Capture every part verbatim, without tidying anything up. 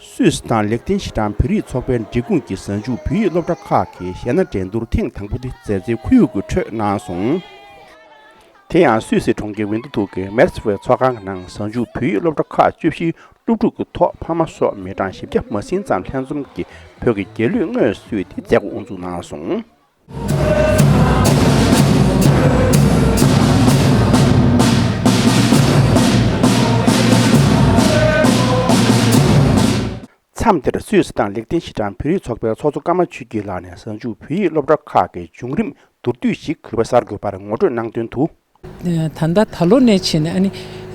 སུད་སི་དང་ལེག་ཏེན་ཤི་ཏན་བོད་རིགས་ཚོགས་པའི་འབྲེལ་ཁུངས་ཀྱི་གཟའ་མཇུག་བོད་ཡིག་སློབ་གྲྭ་ཁག་གི་གཞས་སྣ་འགྲན་བསྡུར་ཐེངས་དང་པོ་དེ་མཛའ་བརྩེའི་ཁོར་ཡུག་གི་ཁྲོད་གནང་སོང་། དེ་ཡང་སུད་སི་གྲོང་ཁྱེར་ཝིན་ཏུ་ཏུག་གི་མེར་སི་ཝེ་ཚོགས་ཁང་གི་ནང་གཟའ་མཇུག་བོད་ཡིག་སློབ་གྲྭ་ཁག་བཅུ་བཞིའི་སློབ་ཕྲུག་གི་ཐོག་ཕ་མ་སོགས་མི་གྲངས་བཞི་བརྒྱ་མ་ཟིན་ཙམ་ལྷན་འཛོམས་ཀྱིས་བོད་ཀྱི་རྒྱལ་གླུ་དངོས་སུ་གསོལ་ཏེ་མཛད་སྒོ་དབུ་འཛུགས་གནང་སོང་། མཚམས་དེར་སུད་སི་དང་ལེག་ཏེན་ཤི་ཏན་བོད་རིགས་ཚོགས་པའི་ཚོགས་གཙོ་ཀརྨ་ཆོས་སྐྱིད་ལགས་ནས་གཟའ་མཇུག་བོད་ཡིག་སློབ་གྲྭ་ཁག་གི་བྱུང་རིམ་མདོར་བསྡུས་ཤིག་གུས་པ་གསར་འགོད་པར་ངོ་སྤྲོད་གནང་དོན་དུ། ད་ལྟ་ད་ལོ་ནས་བྱས་ནས་ཨ་ནི་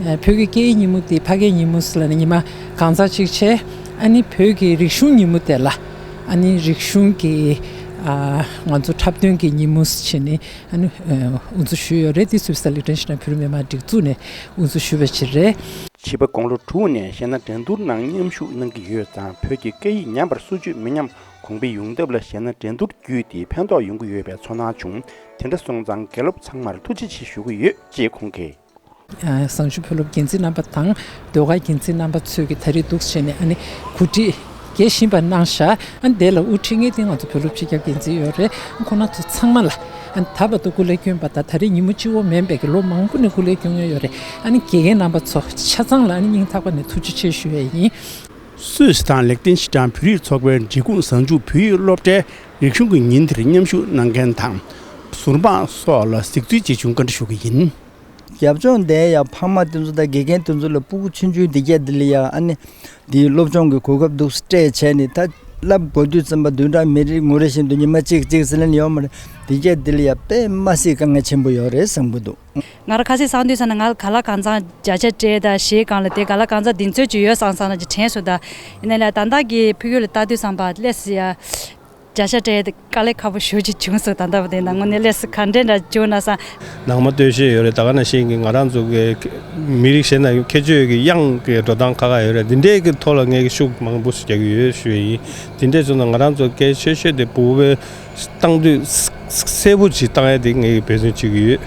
བོད་ཀྱི་སྐད་ཡིག་ཉིན་མོ་དེ་ཕ་སྐད་ཉིན་མོ་ཟེར་ལབ་ནས་ཉི་མ་གང་ཙམ་ཅིག་བྱས། ཨ་ནི་བོད་ཀྱི་རིག་གཞུང་ཉིན་མོ་དེ་ལ་ཨ་ནི་རིག་གཞུང་གི་ང་ཚོ་འཁྲབ་སྟོན་གྱི་ཉིན་མོ་བྱས་ནས་ཨ་ནི་དབུ་འཛུགས་ཞུས་ཡོད་རེད། དེ་སུད་སི་ལེག་ཏེན་ཤི་ཏན་བོད་རིགས་མི་མང་སྒྲིག་འཛུགས་ནས་དབུ་འཛུགས་ཞུས་པ་ཅིག་རེད། བྱིས་པ་དགུང་ལོ་དྲུག་ནས་གཞས་སྣ་འགྲན་བསྡུར་ནང་མཉམ་ཞུགས་གནང་གི་ཡོད་ཙང་བོད་ཀྱི་སྐད་ཡིག་ཉམས་པར་སོར་ཆུད་མི་ཉམས་གོང་འཕེལ་ཡོང་ཐབས་ལ་གཞས་སྣ་འགྲན་བསྡུར་བརྒྱུད་དེ་ཕན་ཐོགས་ཡོང་གི་ཡོད་པའི་ཚོར་སྣང་བྱུང་། དེ་འདྲ་སོང་ཙང་དགེ་སློབ་ཚང་མར་ཐུགས་རྗེ་ཆེ་ཞུ་གི་ཡོད་ཅེས་ཁོང་གིས། གཟའ་མཇུག་བོད་སློབ་འགན་འཛིན་རྣམ་པ་དང་ཟློས་གར་འགན་འཛིན་རྣམ་པ་ཚོས་ཀྱིས་ད་རེས་འདུག་བྱས་ནས་ཨ་ནི་གོ་སྒྲིག་རྒྱས་ཤིང་པ་གནང་ཤག་ཨ་ནི་དེ་ལ་དབུ་ཁྲིད་མཁན་དེ་ང་ཚོ་བོད་སློབ་སྤྱི་ཁྱབ་འགན་འཛིན་ཡོད་རེད། ཁོང་རྣམ་ཚོ་ཚང་མ་ལ་ཨ་ནི་ད་བར་དུ་སྐུ་ལས་བསྐྱོན་པ་དང་ད་རེས་ཉིན་མོ་གཅིག་པོ་མིན་པའི་གི་ལོ་མང་པོ་ནས་སྐུ་ལས་བསྐྱོན་མཁན་ཡོད་རེད། ཨ་ནི་དགེ་རྒན་རྣམ་པ་ཚོ་ཆ་ཚང་ལ་ཨ་ནི་སྙིང་ཐག་པ་ནས་ཐུགས་རྗེ་ཆེ་ཞུ་ཡས་ཡིན། སུད་སི་དང་ལེག་ཏེན་ཤི་ཏན་བོད་རིགས་ཚོགས་པའི་འབྲེལ་ཁུངས་གཟའ་མཇུག་བོད་ཡིག་སློབ་གྲྭའི་རིག་གཞུང་གི་ཉིན་དེར་མཉམ་ཞུགས་གནང་མཁན་དང་། ཟུར་དཔང་སོགས་ལ་གཟིགས་ཚུལ་ཅིག་བྱུང་བཀའ་འདྲི་ཞུ་གི་ཡིན། རྒྱབ་ལྗོངས་འདི་ཡང་ཕ་མ་དེ་ཚོ་དང་དགེ་རྒན་དེ་ཚོ་ལ་ཕྲུ་གུ་ཆུང་ཆུང་འདི་གས་འདི་ལ་ཡང་ཨ་ནི་འདིའི་སློབ་སྦྱོང་གི་གོ་སྐབས་འདུག་སྤྲད་བྱས་ནས་ད་བསླབ་དགོས་དུས་ཙམ་པ་བདུན་ཕྲག་མི་རེ་ངོ་རེ་བཞིན་དུ་ཉི་མ་གཅིག་གཅིག་ཟེར་ལེན་ཡོད་མ་རེད། འདི་གས་འདི་ལ་ཡང་དཔེ་མ་སྲིད་དཀའ་ངལ་ཆེན་པོ་ཡོད་རེད་བསམ་གི་འདུག་ང་རང་ཁ་སང་སང་དུས་ཙམ་ན་ང་ལ་ག་ལ་གང་འཚམ་བརྒྱ་ཆ་སྤྲད་དང་གཞས་སྒང་ལ་དེ་ག་ལ་གང་འཚམ་གདེང་ཚོད་ཅིག་ཡོད་བསམ་བསམ་ན་ཅིག་དྲན་སོང་ད། ཡིན་ན་ལ་ད་ལྟ་གི་ཕ་གི་ལ་ལྟ་དུས་ཙམ་པ་ལས་སུ་ཡ་བརྒྱ་ཆ་སྤྲད་དེ་དཀའ་ལས་ཁག་པོ་ཞེ་པོ་ཅིག་བྱུང་སོང་། ད་ལྟ་བ་དེ་ནང་ངོ་ནས་ལས་སུ་ག་འདྲས་འདྲ་བྱུང་ན་བསམ། ནང་མ་སྟོད་གཞས་ཡོད་རེད། ད་ག་ནང་བཞིན་གྱི་ང་རང་ཚོ་གི་མི་རིགས་གཞན་དང་ཁྱད་ཆོས་ཀྱི་དབྱངས་ཀྱི་འགྲོ་སྟངས་ཁག་ཁག་ཡོད་རེད། འདི་འདྲས་ཀྱི་ཐོག་ལ་ངས་ཀྱི་ཤུགས་མང་པོ་ཞིག་རྒྱག་གི་ཡོད་ཞུ་ཡི་ཡིན། འདི་འདྲས་བྱུང་ན་ང་རང་ཚོ་གལ་ཆེ་ཤོས་དེ་བུ་བའི་བཏང་དུས་གསལ་པོ་ཅིག་བཏང་ཡ་དེ་ངས་འབད་བརྩོན་བྱེད་ཀྱི་ཡོད།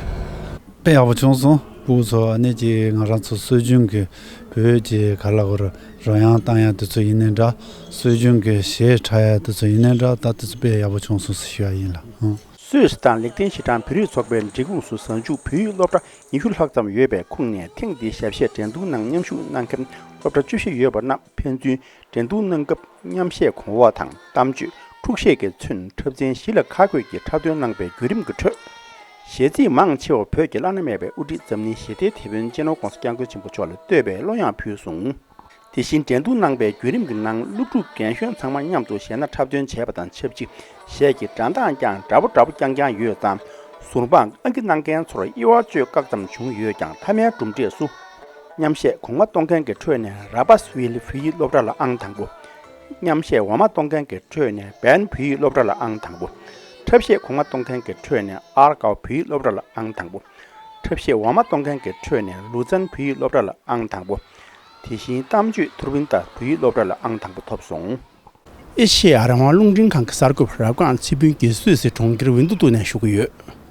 དཔེ་ཡག་པོ་བྱུང་སོང་། ཕྲུ་གུ་ཚོ་ཨ་ནི་ཅིག་ང་རང་ཚོ་སྲོལ་རྒྱུན་གྱི་བོད་ཀྱི་ག་ལ་གོ་རོལ་དབྱངས་བཏང་ཡ་དེ་ཚོ་ཡིན་ནའི་འདྲ། སྲོལ་རྒྱུན་གྱི་གཞས་འཁྲབ་ཡ་དེ་ཚོ་ཡིན་ནའི་འདྲ། ད་དེ་ཚོ་དཔེ་ཡག་པོ་བྱུང་སོང་ཟེར་ཞུ་ཡ་ཡིན་ལགས། ཨང་། སུད་སི་དང་ལེག་ཏེན་ཤི་ཏན་བོད་རིགས་ཚོགས་པའི་འབྲེལ་ཁུངས་སུ་གཟའ་མཇུག་བོད་ཡིག་སློབ་གྲྭ་ཉི་ཤུ་ལྷག་ཙམ་ཡོད་པའི་ཁོངས་ནས་ཐེངས་འདིའི་ཞབས་གཞས་འགྲན་བསྡུར་ནང་མཉམ་ཞུགས་གནང་མཁན་སློབ་གྲྭ་བཅུ་བཞི་ཡོད་པ་རྣམས་ཕན་ཚུན་འགྲན་བསྡུར་གནང་སྐབས་མཉམ་གཞས་གོང་འོག་དང་གཏམ་བརྗོད། འཁྲུག་གཞས་ཀྱི་ཚུན་འཁྲབ་ཚན་བཞི་ལ་ཁག་བགོས་ཀྱིས་འཁྲབ་སྟོན་གནང་པའི་བརྒྱུད་རིམ་གྱི་ཁྲོད། གཞས་ཚིག་མང་ཆེ་བ་བོད་ཀྱི་བླ་ན་མེད་པའི་དབུ་ཁྲིད་འཛམ་གླིང་ཞི་བདེའི་དེད་དཔོན་སྤྱི་ནོར་༧གོང་ས་༧སྐྱབས་མགོན་ཆེན་པོ་མཆོག་ལ་བསྟོད་པའི་བློ་ཡང་ཕུལ་སོང་། དེ་བཞིན་འགྲན་བསྡུར་གནང་པའི་བརྒྱུད་རིམ་གྱི་ནང་སློབ་ཕྲུག་རྒན་གཞོན་ཚང་མ་མཉམ་དུ་གཞས་སྣ་འཁྲབ་སྟོན་བྱས་པ་དང་ཆབས་ཅིག་གཞས་ཀྱི་སྒྲ་གདངས་ཀྱང་འདྲ་པོ་འདྲ་པོ་རྐྱང་རྐྱང་ཡོད་ཙང་། ཟུར་དཔང་ཨང་ཀི་གནང་མཁན་ཚོར་དབྱེ་བ་གཅོད་བཀག་ཙམ་བྱུང་ཡོད་ཀྱང་མཐའ་མའི་གྲུབ་འབྲས་སུ། མཉམ་གཞས་གོང་མ་གཏོང་མཁན་གྱི་ཁྲོད་ནས་ར་པཱས་ཝིལ་བོད་ཡིག་སློབ་གྲྭ་ལ་ཨང་དང་པོ། མཉམ་གཞས་འོག་མ་གཏོང་མཁན་གྱི་ཁྲོད་ནས་བན་བོད་ཡིག་སློབ་གྲྭ་ལ་ཨང་དང་པོ། འཁྲབ་གཞས་གོང་མ་གཏོང་མཁན་གྱི་ཁྲོད་ནས་ཨར་གའོ་བོད་ཡིག་སློབ་གྲྭ་ལ་ཨང་དང་པོ། འཁྲབ་གཞས་འོག་མ་གཏོང་མཁན་གྱི་ཁྲོད་ནས་ལུ་ཙན་བོད་ཡིག་སློབ་གྲྭ་ལ་ཨང་དང་པོ། དེ་བཞིན་གཏམ་བརྗོད་ཐུར་བིན་ཏཱ་བོད་ཡིག་སློབ་གྲྭ་ལ་ཨང་དང་པོ་ཐོབ་སོང་། ཨེ་ཤེ་ཡ་རང་དབང་རླུང་འཕྲིན་ཁང་གི་གསར་འགོད་པ་རབ་སྒང་ཚེ་ཕུན་གྱིས་སུད་སི་གྲོང་ཁྱེར་ཝིན་ཏུ་ཏུ་ནས་ཞུ་གི་ཡོད།